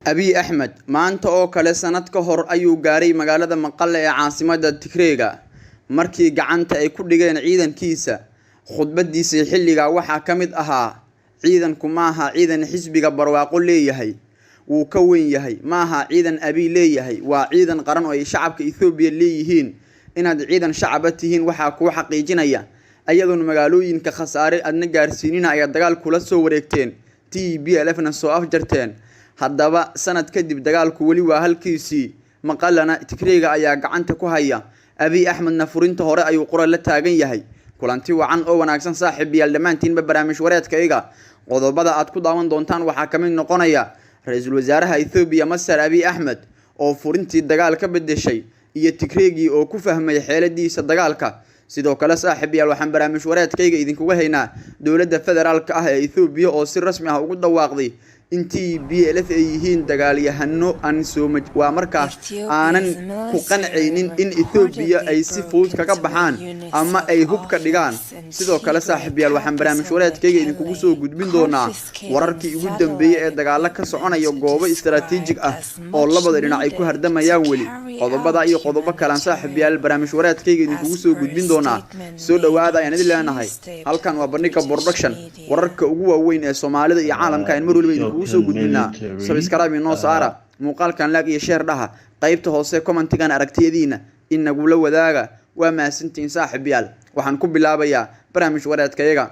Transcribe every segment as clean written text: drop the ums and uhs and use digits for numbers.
Abiy Axmed maanta oo kale sanad ka hor ayuu gaaray magaalada Maqale ee caasimadda Tigreega markii gacanta ay ku dhigeen ciidankiisa. Khudbadiisii xilligaa waxaa ka mid ahaa: ciidanku maaha ciidan xisbiga barwaaqo leeyahay, wuu ka weyn yahay, maaha ciidan Abiy leeyahay, waa ciidan qaran oo ay shacabka Itoobiya leeyihiin. Inaad ciidan shacaba tihiin waxaa kuu xaqiijinaya ayadoon magaalooyinka khasaare adna gaarsiinina ayaa dagaal kula soo wareegteen, TPLF na soo afjarteen. Haddaba sanad kadib dagaalku weli waa halkiisii, Maqalana Tigreega ayaa gacanta ku haya, Abiy Axmedna furinta hore ayuu qura la taagan yahay. Kulanti wacan oo wanaagsan saaxiibayaal, dhammaantiinba barnaamij wareedkayga qodobada aad ku daawan doontaan waxaa ka mid noqonaya ra-iisul wasaaraha Itoobiya Masar Abiy Axmed oo furintii dagaal ka bedeshay iyo Tigreegii oo ku fahmay xeeladiisa dagaalka. Sidoo kale saaxiibayaal, waxaan barnaamij wareedkayga idinkuga haynaa dowladda federaalka ah ee Itoobiya oo si rasmi ah ugu dhawaaqday in TPLF ay yihiin dagaalyahano aan soo waa markaa aanan ku qancaynin in Itoobiya ay si fudud kaga baxaan ama ay hub ka dhigaan. Sidoo kale saaxiibayaal, waxaan barnaamij wareedkayga idinkugu soo gudbin doonaa wararkii ugu dambeeyay ee dagaalo ka soconaya goobo istaraatiijig ah oo labada dhinac ay ku hardamayaan weli. Qodobada iyo qodobo kalaan saaxiibayaal barnaamij wareedkayga idinkugu soo gudbin doonaa. Soo dhawaada ayaan idin leenahay. Halkan waa Bandhiga Production, wararka ugu waaweyn ee Soomaalida iyo caalamka ayaan mar waliba idinkugu soo gudbinaa. Subscribe inoo saara muuqaalkan, like iyo share dhaha, qaybta hoose commentigan aragtiyadiina inagula wadaaga. Waa mahadsantihiin saaxiibayaal. Waxaan ku bilaabayaa barnaamij wareedkayaga.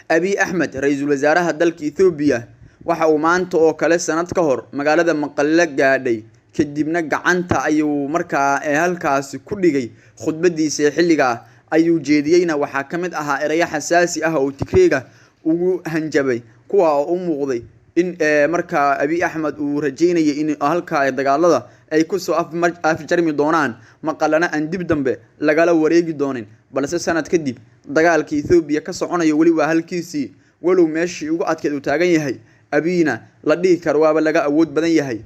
Abiy Axmed, ra-iisul wasaaraha dalka Itoobiya, waxa uu maanta oo kale sanad ka hor magaalada Maqale gaadhay, kadibna gacanta ayuu markaa halkaasi ku dhigay. Khudbadiisa xilligaa ayuu jeediyeyna waxaa ka mid ahaa erayo xasaasi ah oo Tigreega ugu hanjabay, kuwa oo u muuqday in markaa Abiy Axmed uu rajeynayay in halkaa dagaalada ay kusoo afjarmi doonaan, Maqalana aan dib dambe lagala wareegi doonin. Balse sanad kadib dagaalka Itoobiya ka soconayo weli waa halkiisii, walow meeshii ugu adkeed uu taagan yahay, Abiyna la dhihi karo waaba laga awood badan yahay.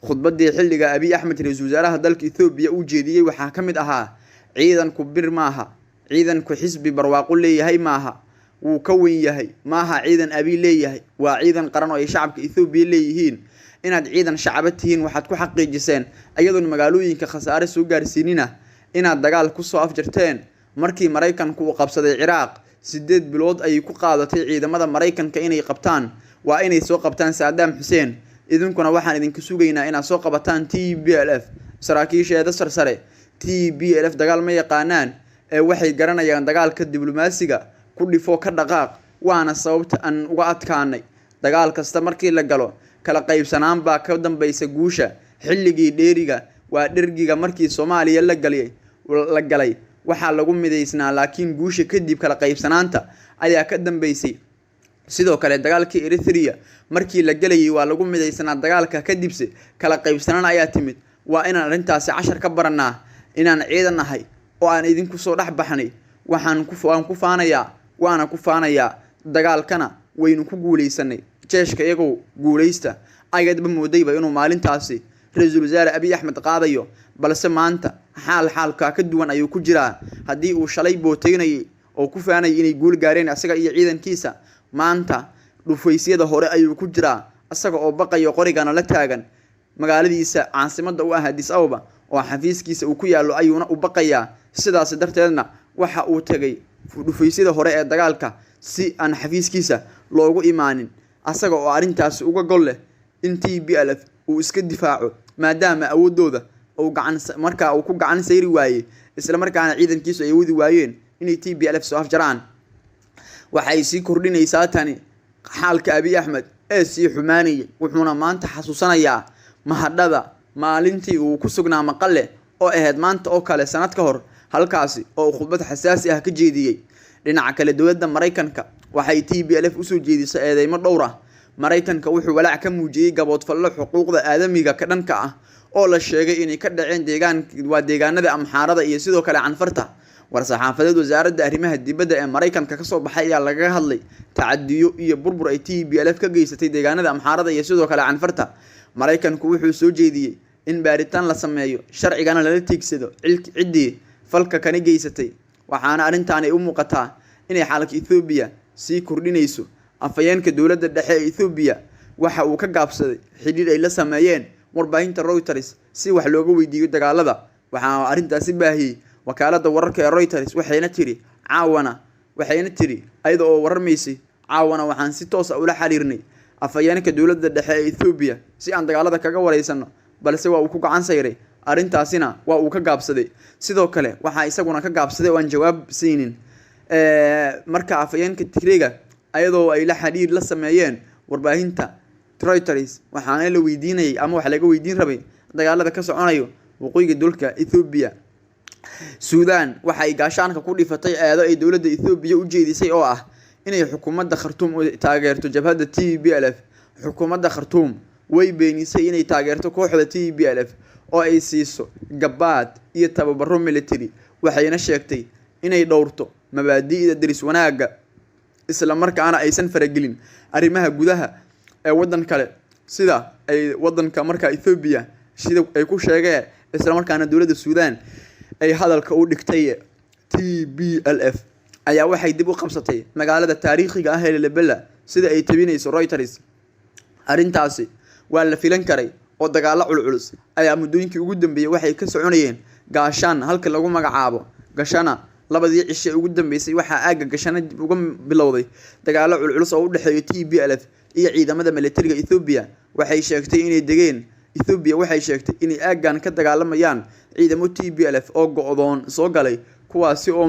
Khudbadii xilliga Abiy Axmed, ra-iisul wasaaraha dalka Itoobiya, uu jeediyey waxaa ka mid ahaa: ciidanku bir maaha, ciidanku xisbi barwaaqo leeyahay maaha, wuu ka weyn yahay, maaha ciidan Abiy leeyahay, waa ciidan qaran oo ay shacabka Itoobiya leeyihiin. Inaad ciidan shacaba tihiin waxaad ku xaqiijiseen ayadoon magaalooyinka khasaare soo gaarsiinina inaad dagaal kusoo afjarteen. Markii Maraykanku uu qabsaday Ciraaq, 8 bilood ayay ku qaadatay ciidamada Maraykanka inay qabtaan, waa inay soo qabtaan Saddam Xuseen. Idinkuna waxaan idinka sugaynaa inaad soo qabataan TPLF saraakiisheeda sarsare. TPLF dagaal ma yaqaanaan ee waxay garanayaan dagaalka diblomaasiga ku dhifo ka dhaqaaq, waana sababta aan uga adkaanay. Dagaal kasta markii la galo kala qaybsanaan baa ka dambaysa guusha. Xilligii dheeriga waa dhergiga markii Soomaaliya la galay waxaa lagu midaysnaa, laakiin guusha kadib kala qaybsanaanta ayaa ka dambeysay. Sidoo kale dagaalkii Eritrea markii la galayay waa lagu midaysnaa, dagaalka kadibse kala qaybsanaan ayaa timid. Waa inaan arrintaasi cashar ka baranaa. Inaan ciidan nahay oo aan idinku soo dhex baxnay waxaan waan ku faanayaa, waana ku faanayaa, dagaalkana waynu ku guuleysanay. Jeeshka iyagoo guuleysta ayadba moodayba inuu maalintaasi ra-iisul wasaare Abiy Axmed qaadayo, balse maanta xaal xaalkaa ka duwan ayuu ku jiraa. Haddii uu shalay booteynayay oo ku faanayay inay guul gaareen asaga iyo ciidankiisa, maanta dhufaysyada hore ayuu ku jiraa asaga oo baqayo, qorigana la taagan. Magaaladiisa caasimadda u ah Addis Ababa oo xafiiskiisa uu ku yaallo ayuuna u baqayaa. Sidaas darteedna waxa uu tegay dhufaysyada hore ee dagaalka si aan xafiiskiisa loogu imaanin, asaga oo arrintaasi uga gol leh in TPLF uu iska difaaco, maadaama awoodooda uu gacan markaa uu ku gacan sayri waayey, isla markaana ciidankiisu ay awoodi waayeen inay TPLF soo afjaraan. Waxay sii kordhinaysaa tani xaalka Abiy Axmed ee sii xumaanayay, wuxuuna maanta xasuusanayaa mahadhada maalintii uu ku sugnaa Maqale oo ahayd maanta oo kale sanad ka hor, halkaasi oo uu khudbad xasaasi ah ka jeediyey. Dhinaca kale, dowladda Maraykanka waxay TPLF usoo jeedisay eedeymo dhowr ah. Maraykanka wuxuu walaac ka muujiyey gaboodfallo xuquuqda aadamiga ka dhanka ah oo la sheegay inay ka dhaceen deegaan waa deegaanada Amxaarada iyo sidoo kale Canfarta. War-saxaafadeed wasaaradda arrimaha dibadda ee Maraykanka kasoo baxay ayaa lagaga hadlay tacadiyo iyo burbur ay TPLF ka geysatay deegaanada Amxaarada iyo sidoo kale Canfarta. Maraykanku wuxuu soo jeediyey in baaritaan la sameeyo, sharcigana lala tiigsado ciddii falka kana geysatay, waxaana arrintan ay u muuqataa inay xaalka Ethoobiya sii kordhinayso. Afhayeenka dowladda dhexe ee Ethoobiya Waxa uu ka gaabsaday xidhiir ay la sameeyeen warbaahinta Reuters si wax looga weydiiyo dagaalada. Waxaa arrintaasi baahiyey wakaaladda wararka ee Reuters, waxayna tiri caawana, waxayna tiri ayada oo wararmaysay: "Caawana waxaan si toos ah ula xiriirnay afhayeenka dowladda dhexe ee Ethoobiya si aan dagaalada kaga wareysano, balse waa uu ku gacan sayray, arrintaasina waa uu ka gaabsaday." Sidoo kale waxaa isaguna ka gaabsaday oo aan jawaab siinin marka afhayeenka Tigreega, ayadoo ay la xiriir la sameeyeen warbaahinta Reuters, waxaana la weydiinayay ama wax laga weydiin rabay dagaalada ka soconayo waqooyiga dalka Ethoobiya. Suudaan waxa ay gaashaanka ku dhifatay eedo ay dowladda Ethoobiya u jeedisay oo ah inay xukuumadda Khartuum taageerto jabhadda TPLF. Xukuumadda Khartuum way beenisay inay taageerto kooxda TPLF oo ay siiso gabaad iyo tababaro military, waxayna sheegtay inay dhowrto mabaadi'da deris wanaagga, isla markaana aysan faragelin arrimaha gudaha ee waddan kale, sida ay waddanka markaa Ethoobiya sida ay ku sheegeen, isla markaana dowladda Suudaan ay hadalka u dhigtay. TPLF ayaa waxay dib u qabsatay magaalada taariikhiga ah ee Lalibela, sida ay tabinayso Reuters. Arrintaasi waa la filan karay oo dagaalo culculus ayaa muddooyinkii ugu dambeeyay waxay ka soconayeen Gaashaan, halka lagu magacaabo Gashana. Labadii cishe ugu dambeysay waxaa aagga Gashana dib uga bilowday dagaalo culculus oo u dhexeeya TPLF iyo ciidamada militariga Ethoobiya. Waxay sheegtay inay degeen Ethoobiya waxay sheegtay inay aaggan ka dagaalamayaan ciidamo TPLF oo go'doon soo galay, kuwaasi oo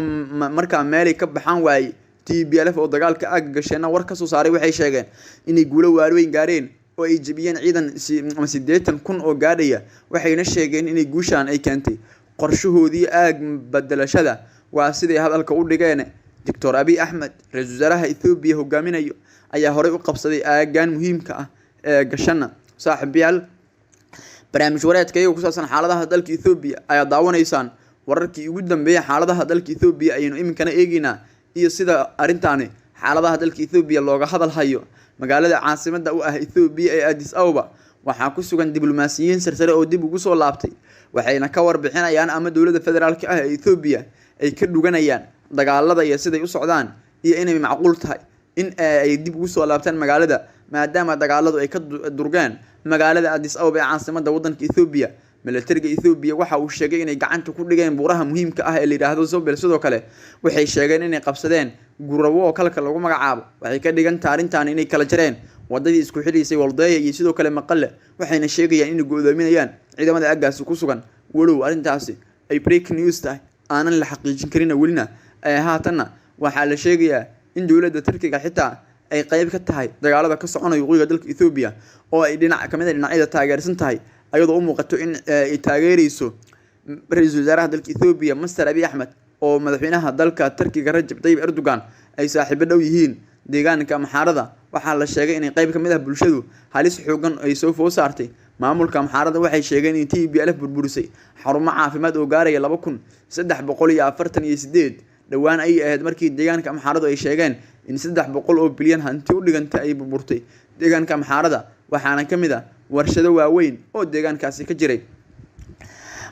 markaa meelay ka baxaan waayey. TPLF oo dagaalka aagga Gasheena war kasoo saaray waxay sheegeen inay guulo waaweyn gaareen oo ay jebiyeen ciidan 80,000 oo gaadhaya, waxayna sheegeen inay guushan ay keentay qorshahoodii aag bedelashada, waa siday hadalka u dhigeen. Doctor Abiy Axmed, ra-iisul wasaaraha Ethoobiya hogaaminayo, ayaa horey u qabsaday aaggan muhiimka ah ee Gashana. Saaxiibayaal, barnaamij wareedka iyaga ku saabsan xaaladaha dalka Ethoobiya ayaa daawanaysaan. Wararkii ugu dambeeyay xaaladaha dalka Ethoobiya ayaynu iminkana eegeynaa iyo sida arrintaani xaaladaha dalka Ethoobiya looga hadal hayo. Magaalada caasimada u ah Ethoobiya ee Addis Ababa waxaa ku sugan diblomaasiyiin sarsare oo dib ugu soo laabtay, waxayna ka warbixinayaan ama dowladda federaalka ah ee Ethoobiya ay ka dhuganayaan dagaalada iyo siday u socdaan iyo inay macquul tahay in ay dib ugu soo laabtaan magaalada, maadaama dagaaladu ay ka durgeen magaalada Addis Ababa ee caasimada wadanka Ethoobiya. Militariga Ethoobiya waxa uu sheegay inay gacanta ku dhigeen buuraha muhiimka ah ee la yidhaahdo Zobel. Sidoo kale waxay sheegeen inay qabsadeen Gurabo oo kalka lagu magacaabo. Waxay ka dhigan tahay arrintan inay kala jareen wadadii isku xidhaysay Waldeya iyo sidoo kale Maqale, waxayna sheegayaan inay go'doominayaan ciidamada aaggaasi ku sugan, walow arrintaasi ay break news tahay, aanan la xaqiijin karin welina. Haatanna waxaa la sheegayaa in dowladda Turkiga xitaa ay qayb ka tahay dagaalada ka soconaya waqooyiga dalka Ethoobiya, oo ay dhinac kamid a dhinacyada taageersan tahay, ayadoo u muuqato in ay taageereyso ra-iisul wasaaraha dalka Ethoobiya Master Abiy Axmed, oo madaxweynaha dalka Turkiga Rajab Tayyip Erdogan ay saaxiibo dhow yihiin. Deegaanka Amxaarada waxaa la sheegay inay qayb kamid ah bulshadu halis xoogan ay soo food saartay. Maamulka Amxaarada waxay sheegeen in TPLF burburisay xarumo caafimaad oo gaaraya 2348. Dhowaan ayay ahayd markii deegaanka Amxaaradu ay sheegeen in 300 oo bilyan hanti u dhigantay ay burburtay deegaanka Amxaarada, waxaana ka mid ah warshado waaweyn oo deegaankaasi ka jiray.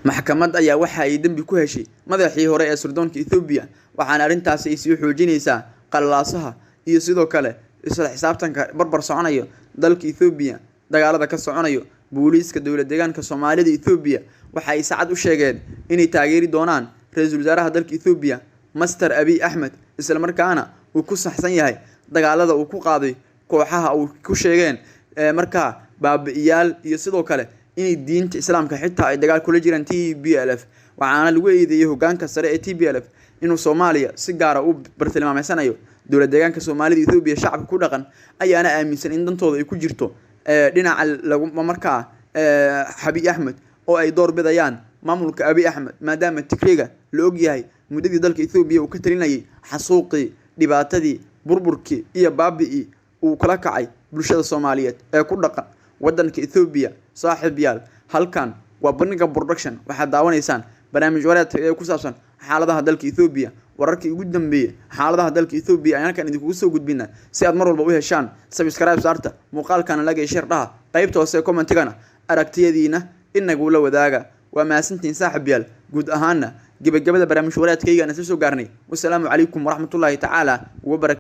Maxkamad ayaa waxa ay dembi ku heshay madaxii hore ee sirdoonka Ethoobiya, waxaana arrintaasi ay sii xoojinaysaa qalalaasaha iyo sidoo kale isla xisaabtanka barbar soconayo dalka Ethoobiya dagaalada ka soconayo. Booliiska dowlad deegaanka Soomaalida Ethoobiya waxa ay sacad u sheegeen inay taageeri doonaan ra-iisul wasaaraha dalka Ethoobiya Master Abiy Axmed, isla markaana uu ku saxsan yahay dagaalada uu ku qaaday kooxaha uu ku sheegeen markaa baabi'iyaal iyo sidoo kale inay diinta islaamka xitaa ay dagaal kula jiraan TPLF. Waxaana lagu eedeeyey hogaanka sare ee TPLF inuu Soomaaliya si gaara u bartilmaameysanayo. Dowlad deegaanka Soomaalida Ethoobiya shacabka ku dhaqan ayaana aaminsan in dantooda ay ku jirto dhinaca lagu markaa Abiy Axmed, oo ay door bidayaan maamulka Abiy Axmed, maadaama Tigreega la ogyahay muddadii dalka Ethoobiya uu ka talinayay xasuuqii, dhibaatadii, burburkii iyo baabi'ii uu kala kacay bulshada Soomaaliyeed ee ku dhaqan wadanka Ethoobiya. Saaxiib yaal, halkan waa Bandhiga Production, waxaad daawanaysaan barnaamij wareedka ee ku saabsan xaaladaha dalka Ethoobiya. Wararkii ugu dambeeyay xaaladaha dalka Ethoobiya ayaan halkan idinkugu soo gudbinaa. Si aad mar walba u heshaan, subscribe saarta muuqaalkana, like, share dhaha, qaybta hoose commentigana aragtiyadiina inagula wadaaga. Waa mahadsantihiin saaxiib yaal. Guud ahaana gebagabada barnaamij wareedkayga aan isla soo gaarnay. Wasalaamu calaykum waraxmatullaahi tacaala wabarakatu.